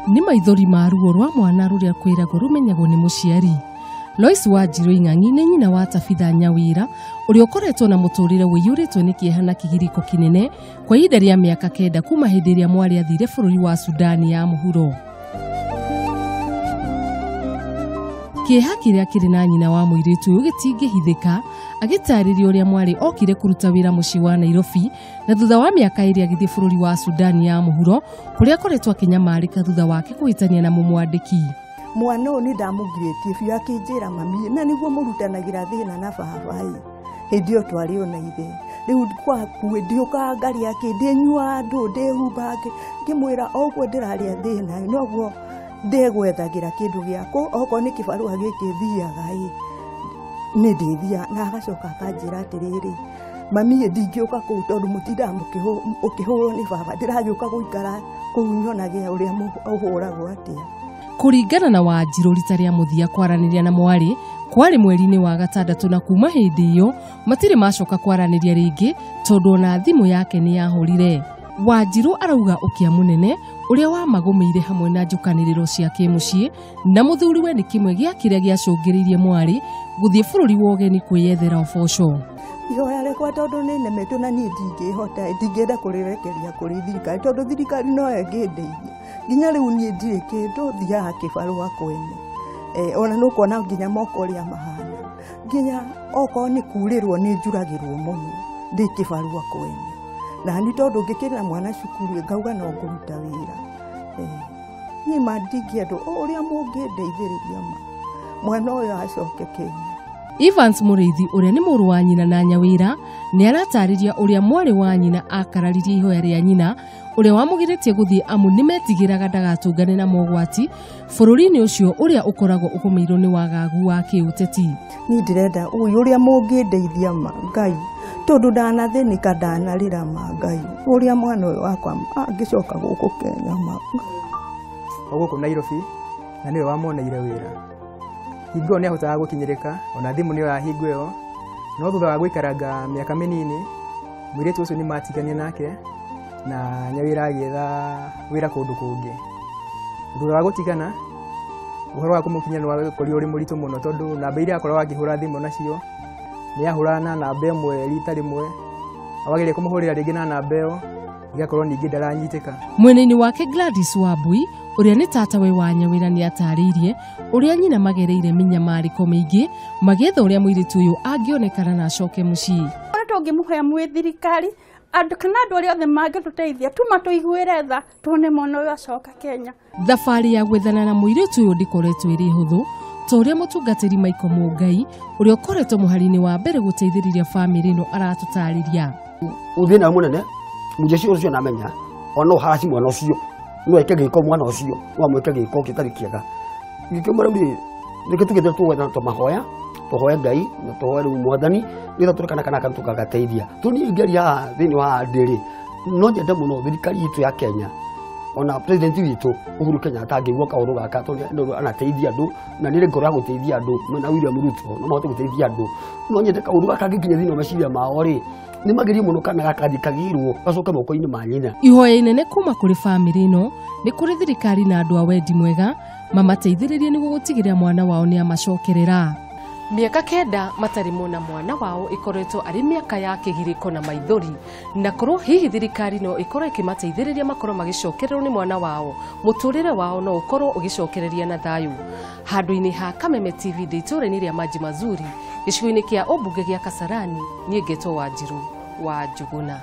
Nĩ maithori ma ruo rwa mwana rũrĩa kwĩragwo rũmenyagwo nĩ mũciari. Lois Wanjiru Ing'ang'i nĩ nyina wa Tabitha Nyawira ũrĩa ũkoretwo na mũtũrĩre ũiyũrĩtwo nĩ kĩeha na kĩgirĩko kĩnene kwa ihinda rĩa mĩaka 9 kuma hĩndĩ ĩrĩa mwarĩ athire bũrũri wa Sudani ya mũhuro. Kĩeha kĩrĩa kĩrĩ na nyina wa mũirĩtu ũyũ gĩtingĩhithĩka agĩtarĩria ũrĩa mwarĩ okire kũruta wĩra mũciĩ wa Nairobi na thutha wa mĩaka 2 agĩthiĩ bũrũri wa Sudani ya mũhuro kũrĩa akoretwo akĩnyamarĩka thutha wake kũhĩtania na mũmwandĩki. Mwana ũyũ nĩ ndamũgirĩtie biũ akĩnjĩra mami na nĩguo mũrutanagĩra thĩna na baba ĩ hĩndĩ ĩyo twarĩ ona ithe rĩu gwakuĩ ndiũkaga ngarĩa kĩ ndĩnyuaga ndũ ndĩhumbaga kĩ ngĩmwĩra o ũguo ndĩrarĩa thĩna noguo ndegwethagĩra kĩndũ gĩakwa okorwo nĩ kĩbarũa gĩkĩ thiaga ĩ nĩ ndĩthiaga na agacoka akanjĩra atĩrĩrĩ mami ndingĩũka kũu tondũ mũtindaga ũkĩhũrwo nĩ baba ndĩragĩũka gũikara kũu nyonage ũrĩa ũhũragwo atĩa. Kũringana na Wanjiru rita rĩa mũthia kwaranĩria na mwarĩ kwarĩ mweri-inĩ wa 6 na kuma hĩndĩ ĩyo matirĩ macoka kwaranĩria rĩngĩ tondũ ona thimũ yake nĩ yahũrire. Wanjiru arauga ũkĩa mũnene ũrĩa wamagũmĩire hamwe na njũkanĩrĩro cia kĩmũciĩ na mũthuriwe nĩ kĩmwe gĩa kĩrĩa gĩacũngĩrĩirie mwarĩ gũthiĩ bũrũri wa ũgeni kwĩyethera ũboco. Ihoya rĩakwa tondũ nĩ nemetwo na niĩ ndingĩhota ndingĩenda kũrĩrekeria kũrĩ thirikari tondũ thirikari no ĩngĩndeithia nginya rĩu niĩ ndirĩ kĩndũ thiaga kĩbarũa kwene ona nĩ ũkuona nginya moko ũrĩa mahana nginya okorwo nĩ kurĩrwo nĩ njuragĩrwo mũno ndĩ kĩbarũa kwene na nĩ tondũ ngĩkĩrĩra mwana cukuru ngauga no ngũruta wĩra niĩ ma ndingĩenda ũrĩa mũngĩndeithĩrĩria ma mwana ũyũ acoke Kenya. Evans Mũrĩithi ũrĩa nĩ mũrũ wa nyina na Nyawira nĩ aratarĩria ũrĩa mwarĩ wa nyina akararirie ihoya rĩa nyina ũrĩa wamũgirĩtie gũthiĩ amu nĩmetigĩraga ndagatũngane na mogwati bũrũri-inĩ ũcio ũrĩa ũkoragwo ũgũmĩirwo nĩ wagagu wa kĩũteti. Niĩ ndĩrenda ũyũ ũrĩa mũngĩndeithia ma Ngai tondũ ndanathĩnĩka ndanarĩra ma Ngai ũrĩa mwana ũyũ wakwa angĩcoka gũkũ Kenya ma. O gũkũ Nairobi na nĩwe wamuoneire wĩra. Hingo ĩyo nĩahotaga gũkinyĩrĩka ona thimũ nĩyo hingo ĩyo no thutha wa gũikaranga mĩaka mĩnini mũirĩtu ũcio nĩmatiganie nake na Nyawira agĩetha wĩra kũndũ kũngĩ. Thutha wa gũtigana ũhoro wa kũmũkinyĩra nĩwakorirwo ũrĩ mũritũ mũno tondũ namba iria akoragwo akĩhũra thimũ nacio nĩahũraga na namba ĩmwe rita rĩmwe awageria kũmũhũrĩra rĩngĩ na namba ĩyo igakorwo ningĩ ndaranyitĩka. Mwena-inĩ wake Gladys Wambui ũrĩa nĩ tatawe wa Nyawira nĩ atarĩirie ũrĩa nyina magereire mĩnyamarĩko mĩingĩ magĩetha ũrĩa mũirĩtu ũyũ angĩonekana na acoke mũciĩ. Ũrĩa tũngĩmũhoya mwĩ thirikari andũ kana andũ arĩa othe mangĩtũteithia tuma tũiguĩre tha tuone mwana ũyũ acoka Kenya. Thabarĩ ya gwethana na mũirĩtu ũyũ ndĩkoretwo ĩrĩ hũthũ ta ũrĩa mũtungatĩri Michael Mũngai ũrĩa ũkoretwo mũhari-inĩ wa mbere gũteithĩrĩria bamĩrĩ ĩno aratũtarĩria. Ũthĩna mũnene mũjeshi ũcio namenya ona ũharaci mwana ũcio no eke gĩko mwana ũcio no amwĩke gĩko gĩtarĩ kĩega gĩkĩmwĩra rĩu nĩkĩo tũgĩte tũgwetha tũmahoya tũhoe Ngai na tũhoe rĩu mwathani nĩgetha tũrĩ kana kana tũkagateithia tũ niĩ ingĩaria haha thĩinĩ wa ndĩrĩ no nyende mũno thirikari itũ ya Kenya ona president witũ Uhuru Kenyatta angĩigua kaũndũ gaka tondũ anateithia andũ na nĩ ngoro ya gũteithia andũ mena William Ruto no mahote gũteithia andũ no nyende kaũndũ gaka kangĩkinya thĩinĩ wa meciria mao rĩ nĩ magerie mũno kana gakathi kagirwo gacoke moko-inĩ ma nyina. Ihoya inene kuma kũrĩ bamĩrĩ ĩno nĩ kũrĩ thirikari na andũ a wendi mwega mamateithĩrĩrie nĩguo gũtigĩrĩra mwana wao nĩ amacokerera. Mĩaka 9 matarĩ mona mwana wao ĩkoretwo arĩ mĩaka ya kĩgirĩko na maithori na korwo hihi thirikari no ĩkorwo ĩkĩmateithĩrĩria makorwo magĩcokererwo nĩ mwana wao mũtũrĩre wao no ũkorwo ũgĩcokereria na thayũ. Handũ-inĩ ha Kameme TV ndĩ itũũra-inĩ rĩa Maji Mazuri gĩcigo-inĩ kĩa ũmbunge gĩa Kasarani niĩ ngetwo Wanjiru wa Njuguna.